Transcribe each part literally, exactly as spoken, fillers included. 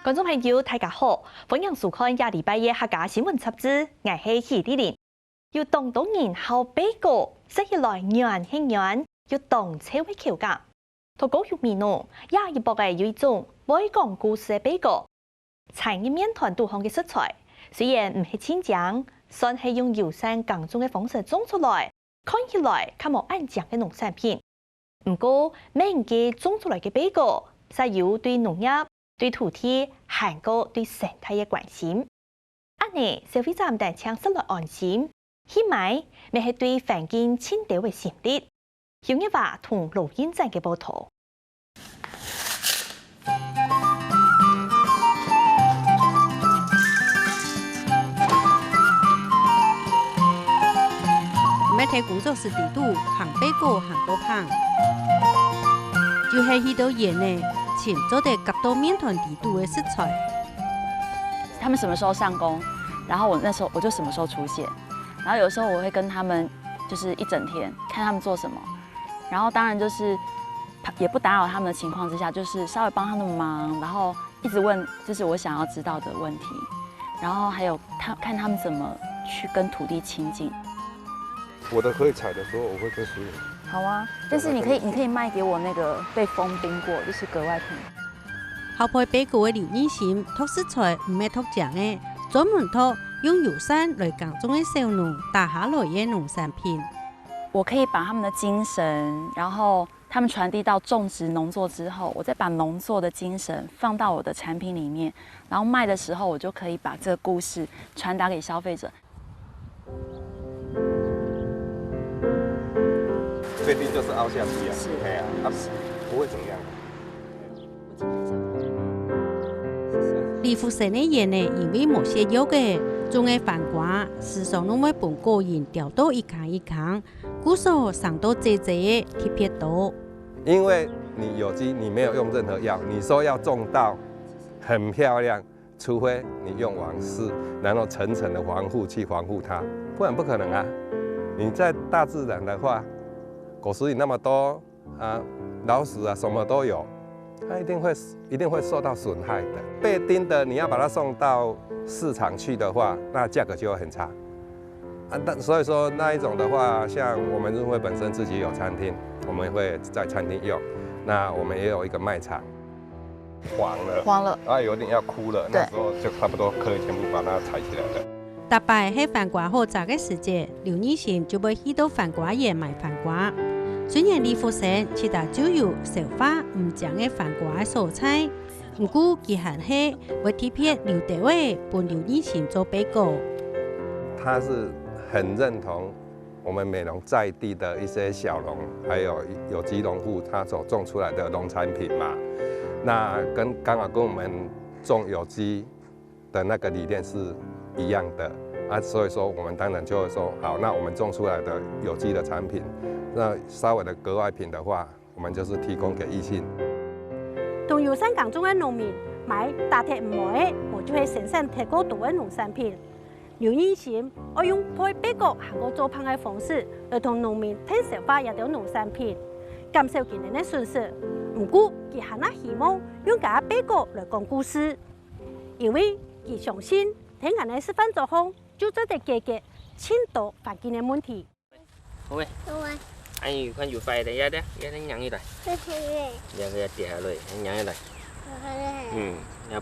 觀眾朋友，大家好，歡迎收看這禮拜个客家新聞雜誌，𠊎係許麗玲。有當多人好飛簸，食起來軟係軟，又當脆个口感。在高雄美濃，這一駁仔有一種會講故事个飛簸， 在入麵團肚項个食材，雖然毋係盡靚，算係用友善耕種个方式種出來，看起來較無恁靚个農產品。毋過，每一個種出來个飛簸，煞有對農業、對土地，還過對生態个關心。恁呢，消費者毋單淨食來安心，去買乜係對環境盡兜个心力。 邱月華同羅英展个報導。毋係在工作室底肚行飛簸行到香，就係去到園仔，尋做得夾到麵團底肚个食材。他们什么时候上工，然后我那时候我就什么时候出现，然后有时候我会跟他们就是一整天看他们做什么，然后当然就是也不打扰他们的情况之下，就是稍微帮他们忙，然后一直问就是我想要知道的问题，然后还有他看他们怎么去跟土地亲近。我的可以采的时候，我会再说。好啊，但是你可以你可以卖给我那个被封冰过，就是格外品。 好飛飛簸个劉義新擇食材毋係擇靚个，專門擇用友善來耕種个小農打下來个農產品。我可以把他们的精神，然后他们传递到种植农作之后，我再把农作的精神放到我的产品里面，然后卖的时候，我就可以把这个故事传达给消费者。 确定就是凹下去啊？是哎呀，啊，不会怎么样。李福生个園仔因為無施藥仔，種个番瓜時常攏會分果蠅叮到一囥一囥，故所生到蓆蓆仔个特別多。因为你有机，你没有用任何药，你说要种到很漂亮，除非你用网室，然后层层的防护去防护它，不然不可能啊。你在大自然的话，果实蠅那么多啊，老鼠啊什么都有，它一定会一定会受到损害的。被叮的，你要把它送到市场去的话，那价格就会很差。啊，但所以说那一种的话，像我们润惠本身自己有餐厅，我们会在餐厅用，那我们也有一个卖场。黄了，黄了，啊，有点要枯了，对那时候就差不多可以全部把它采起来了。逐擺係番瓜好摘个時節，劉義新就會去到番瓜園買番瓜。雖然李福生自家就有消化毋靚个番瓜个所在，毋過佢還係會特別留兜仔分劉義新做飛簸。他是很认同我们美濃在地的一些小农，还有有机农户他所种出来的农产品嘛。那跟刚好跟我们种有机的那个理念是一样的啊，所以说我们当然就会说，好，那我们种出来的有机的产品，那稍微的格外品的话，我们就是提供给义兴。同友善耕種个農民買打忒毋好个，無就係生產忒過多个農產品。劉義新愛用配飛簸還過做麭个方式，來同農民𢯭手化這兜農產品，減少佢等个損失。毋過，佢還係希望用佢个飛簸來講故事，因為佢相信，在𠊎等个食飯桌項，就做得解決盡多環境个問題。 好未？好啊，哎，看有壞个，也得也得䀴起來，嘿嘿嘞，也个跌下來，䀴起來。好嘞。嗯，也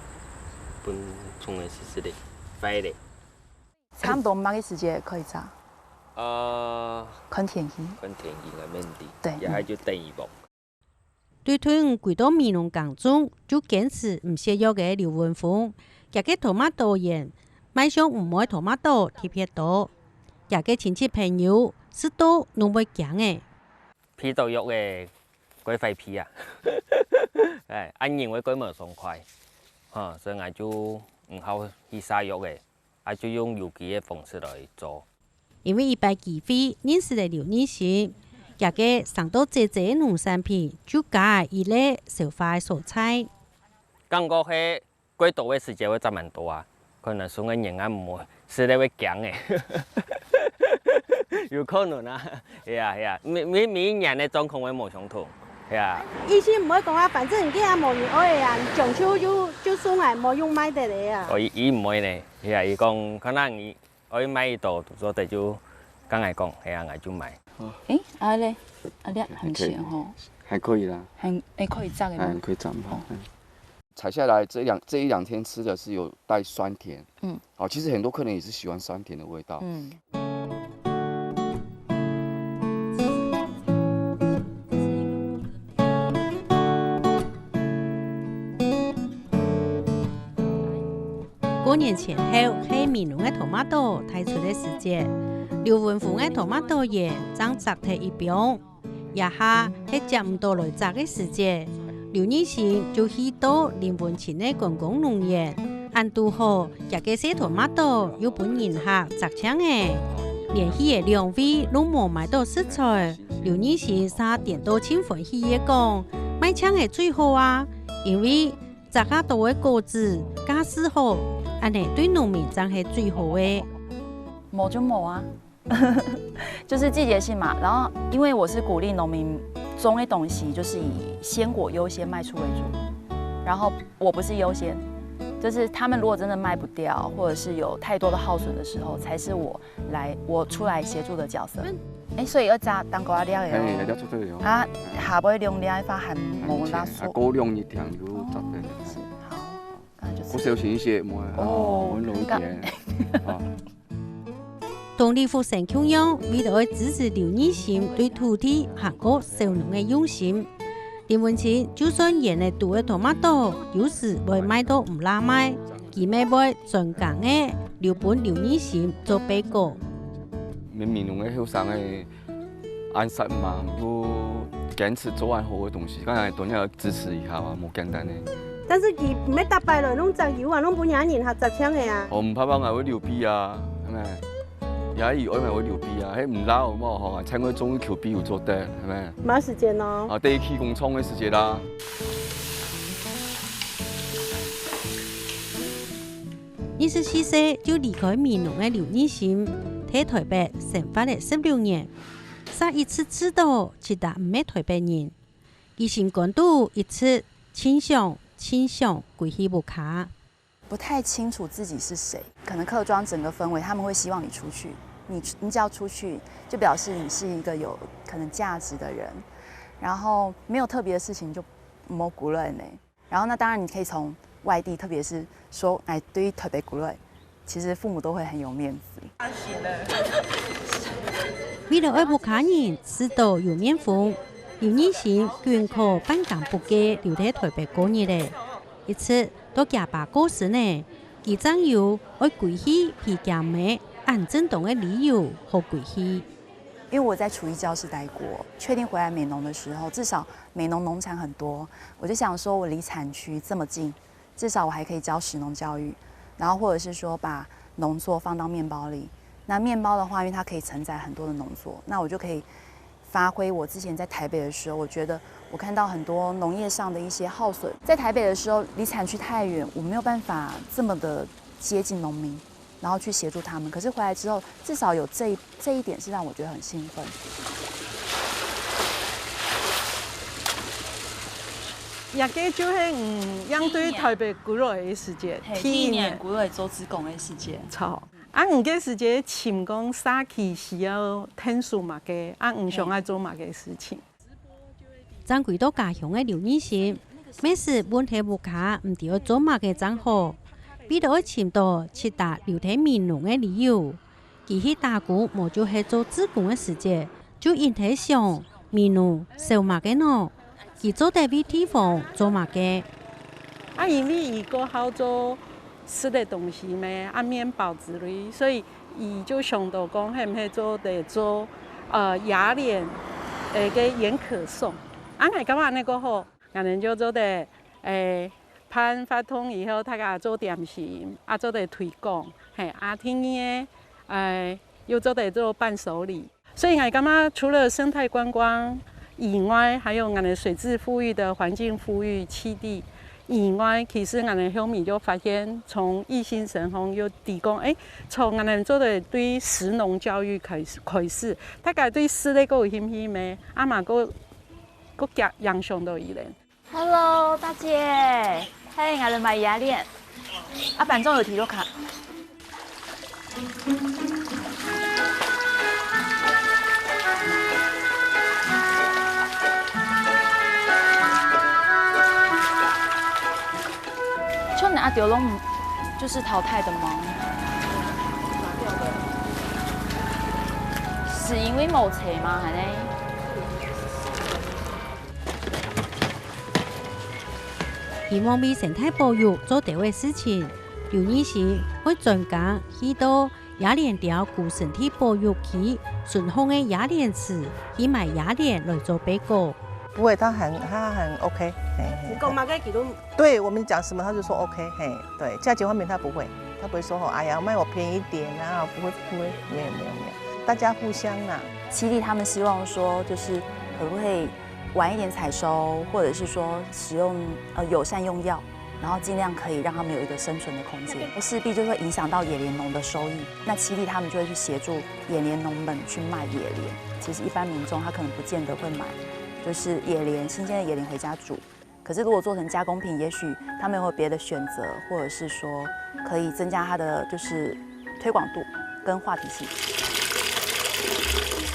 分蟲仔食食咧，壞咧。差不多麼个時節可以摘？呃，看天氣。看天氣个問題，對也還就等一望。對退伍歸到美濃耕種，就堅持毋食藥个劉文峰，厥个tomato園，賣相毋會tomato特別多。厥个親戚朋友食到攏會驚个。鼻著藥仔，蓋壞鼻啊！哎，恁樣會蓋無爽快，哈，所以𠊎就毋好去撒藥仔，啊就用有機个方式來做。因為一擺機會認識了劉義新，厥个生到蓆蓆个農產品就加一個消化个所在。感覺係過多个時節會摘蠻多啊，可能送个人啊毋會，食了會驚个。有可能啊，係啊係啊，每每每一年个狀況會無相同。係啊。意思毋會講啊，反正你這下無人愛啊，你將就就就送來，無用賣得个啊。哦，佢佢毋會呢，係啊，佢講可能佢愛賣到做得就，剛才講，係啊，𠊎就賣。誒，啊咧，啊咧，還行吼，還可以啦，還誒可以摘的嗎？還可以摘嘛。哦採下來這兩這一兩天吃的是有帶酸甜，嗯嗯，哦，其實很多客人也是喜歡酸甜的味道。嗯，過年前後係美濃个tomato大出个時節，劉文峰个tomato園正摘忒一邊。這下係摘毋到來摘个時節，劉義新就去到林文清个觀光農園，恁堵好，厥个細tomato又分人客摘淨了。連續个兩位攏無買到食材，劉義新煞顛倒盡歡喜个講：「賣淨个最好啊，因為 摘下到个果子，價數好，恁呢對農民正係最好个。」無就無啊，就是季節性嘛。然後因為我是鼓勵農民種的東西，就是以鮮果優先賣出為主。然後我不是優先，就是他們如果真的賣不掉，或者是有太多的耗損的時候，才是我來我出來協助的角色。哎，所以要摘當歸啊，料哎，來到做這裡哦。啊，下尾兩粒花還無拉手。啊，過兩日天就摘得。是，好，那就是我小心一些，莫啊，哦溫柔一點啊。當地福生共樣，為了愛支持劉義新對土地還過小農个用心，林文清就算園仔肚个tomato，有時會賣到毋罅賣，佢乜會專工个留分劉義新做背鍋。明明農个後生个 恁實嘛，又堅持做恁好个東西，當然當然要支持一下啊，無簡單个。但是佢毋係逐擺來攏摘油啊，攏分人客摘淨个啊。哦，毋怕怕，𠊎會留備啊，係咪？也有愛𠊎會留備啊，係毋罅有無吼，趁佢終於求備有做得，係咪？無時間咯。啊，第一期工廠个時節啦。二十四歲就離開美濃个劉義新，在台北生活了十六年，煞一直試著自家毋係台北人。佢心肝肚一直盡想、盡想歸去屋下。不太清楚自己是誰，可能客庄整個氛圍，他們會希望你出去，你你只要出去，就表示你是一個有可能價值的人，然後沒有特別的事情就無過來呢。然後那當然你可以從外地，特別是說來對台北過來，其實父母都會很有面子。為了愛屋下人試著有面風，劉義新緊靠半工不計留在台北過日仔。一直到厥爸過身呢，佢正有愛歸去陪厥姆恁正當个理由好歸去。因為我在廚藝教室待過，確定回來美濃的時候，至少美濃農產很多，我就想說我離產區這麼近，至少我還可以教食農教育，然後或者是說把農作放到麵包裡。那麵包的話，因為它可以承載很多的農作，那我就可以發揮我之前在台北的時候，我覺得我看到很多農業上的一些耗損。在台北的時候，離產區太遠，我沒有辦法這麼的接近農民，然後去協助他們。可是回來之後，至少有這一這一點是讓我覺得很興奮。這個就係嗯，樣對台北過來个時節，係，第一年過來做志工个時節。著。啊，你个時節尋講社區需要𢯭手麼个，啊，你想愛做麼个事情？正歸到家鄉个劉義新，乜識問忒屋下毋知愛做麼个正好，為著愛尋著自家留在美濃个理由。 佢去打工無就係做志工个時節，就一直想美濃少麼个呢？佢做得為地方做麼个？啊，因為佢過好做食个東西咩，啊，麵包之類，所以佢就想到講，係毋係做得做呃雅蓮个鹽可頌。啊，𠊎感覺恁呢較好，𠊎等就做得誒辦活動以後，大家做點心，啊，做得推廣，係，啊，第二个，誒，又做得做伴手禮。 所以𠊎感覺除了生態觀光以外，還有𠊎等水質復育的環境復育棲地以外，其實𠊎等後面就發現，從義新神風又提供，誒，從𠊎等做得對食農教育開始，開始，大家對食个較有興趣咩？啊嘛，較會影響到佢等。Hello，大姐，嘿，𠊎來買鴨鏈。啊，板中有提多卡。像你阿丢龙就是淘汰的吗？是因為無車嗎？還是？ 希望為生態保育做兜个事情，劉義新會專工去到鴨連寮古生態保育區巡航个鴨連池去買鴨連來做貝果。不會，他很他很 OK，嘿嘿。你講麼个佢都對我們講什麼，他就說 OK，嘿，對，價钱方面他不会，他不会说哦，哎呀，卖我便宜一点啊，不会不会，没有没有没有，大家互相啦。七弟他们希望说，就是可不可以晚一点采收，或者是说使用呃友善用药，然后尽量可以让他们有一个生存的空间，势必就会影响到野莲农的收益。那七弟他们就会去协助野莲农们去卖野莲。其实一般民众他可能不见得会买，就是野莲新鲜的野莲回家煮。可是如果做成加工品，也许他们有别的选择，或者是说可以增加他的就是推广度跟话题性。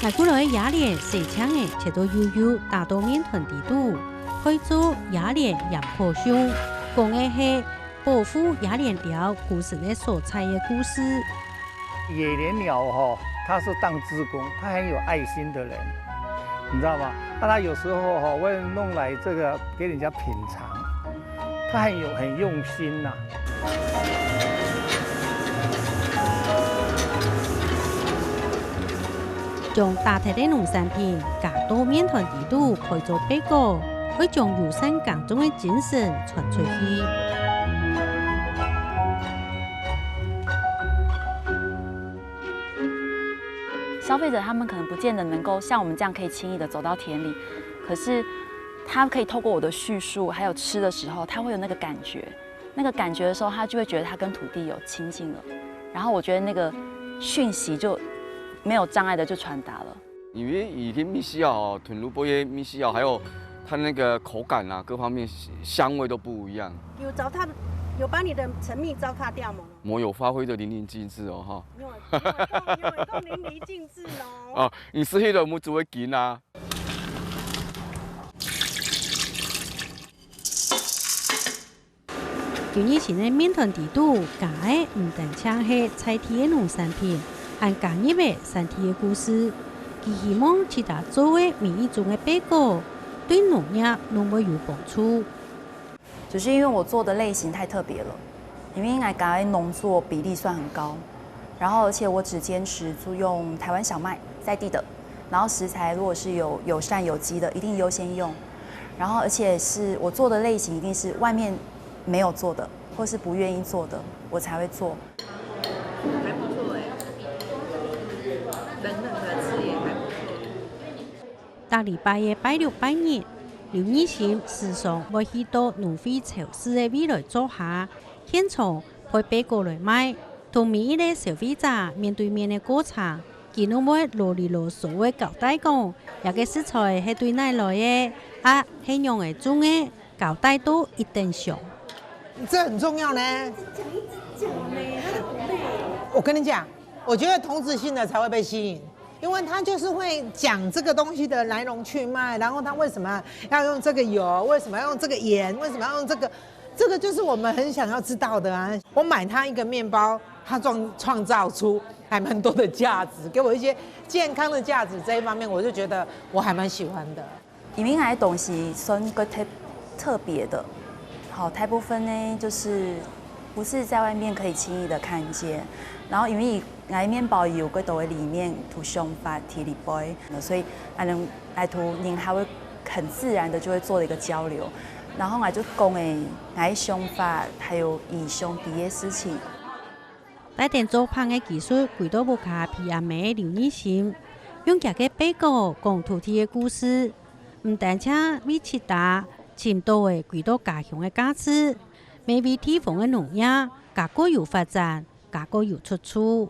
買過來个鴨連洗淨个，切到幼幼，打到面團底肚，開做鴨連鹽火香，講个係保護鴨連寮古神个所在个故事。野莲寮哈，他是当志工，他很有爱心的人，你知道吗？那他有时候哈会弄来这个给人家品尝，他很有很用心呐、将打忒个農產品加到面團底肚，開做貝果，會將友善耕種个精神傳出去。消费者他们可能不见得能够像我们这样可以轻易的走到田里，可是他可以透过我的叙述，还有吃的时候，他会有那个感觉。那个感觉的时候，他就会觉得他跟土地有亲近了。然后我觉得那个讯息就没有障碍的就传达了。因为佢个味緒啊，吼，豚肉个味緒啊，还有它那个口感啊，各方面香味都不一样。有糟蹋，有把你的陈蜜糟蹋掉吗？我有发挥的淋漓尽致哦，哈。有有有有淋漓尽致哦。哦，你是迄个木子会紧啊。 今日新个面團底肚加个毋單淨係在地个農產品，還加入个產地个故事。佢希望自家做个每一種个貝果，對農業攏會有幫助。只是因為我做的類型太特別了，因為𠊎家个農作比例算很高，然後而且我只堅持就用台灣小麥在地的，然後食材如果是有友善有机的，一定優先用。然后而且是我做的类型一定是外面没有做的，或是不愿意做的，我才会做。还不错哎，冷冷的吃也还不错。逐禮拜个拜六拜日，劉義新時常會去到農會超市个位來坐下，現場配貝果來賣，同每一个消費者面對面个過程，佢攏會啰哩啰嗦个交代講，這个食材係對哪來个，啊，係仰仔種个，交代到一等詳。這很重要呢。我跟你讲，我觉得同质性的才会被吸引，因为他就是会讲这个东西的来龙去脉，然后他为什么要用这个油，为什么要用这个盐，为什么要用这个，这个就是我们很想要知道的啊。我买他一个面包，他创创造出还蛮多的价值，给我一些健康的价值这一方面，我就觉得我还蛮喜欢的。因为𠊎个东西算个特特别的，好，大部分呢就是不是在外面可以轻易的看见。然后因为𠊎个面包有个多个理念同想法提里背，所以俺能来同人还会很自然的就会做了一个交流。然后俺就讲诶，俺个想法还有以上这些事情。带等做饭个技术，归到屋下陪阿姆个刘義新，用佢个背篋讲土地个故事，毋单淨为自家尋到个归到家乡个價值，乜为地方个農業加个有发展，加个有出处。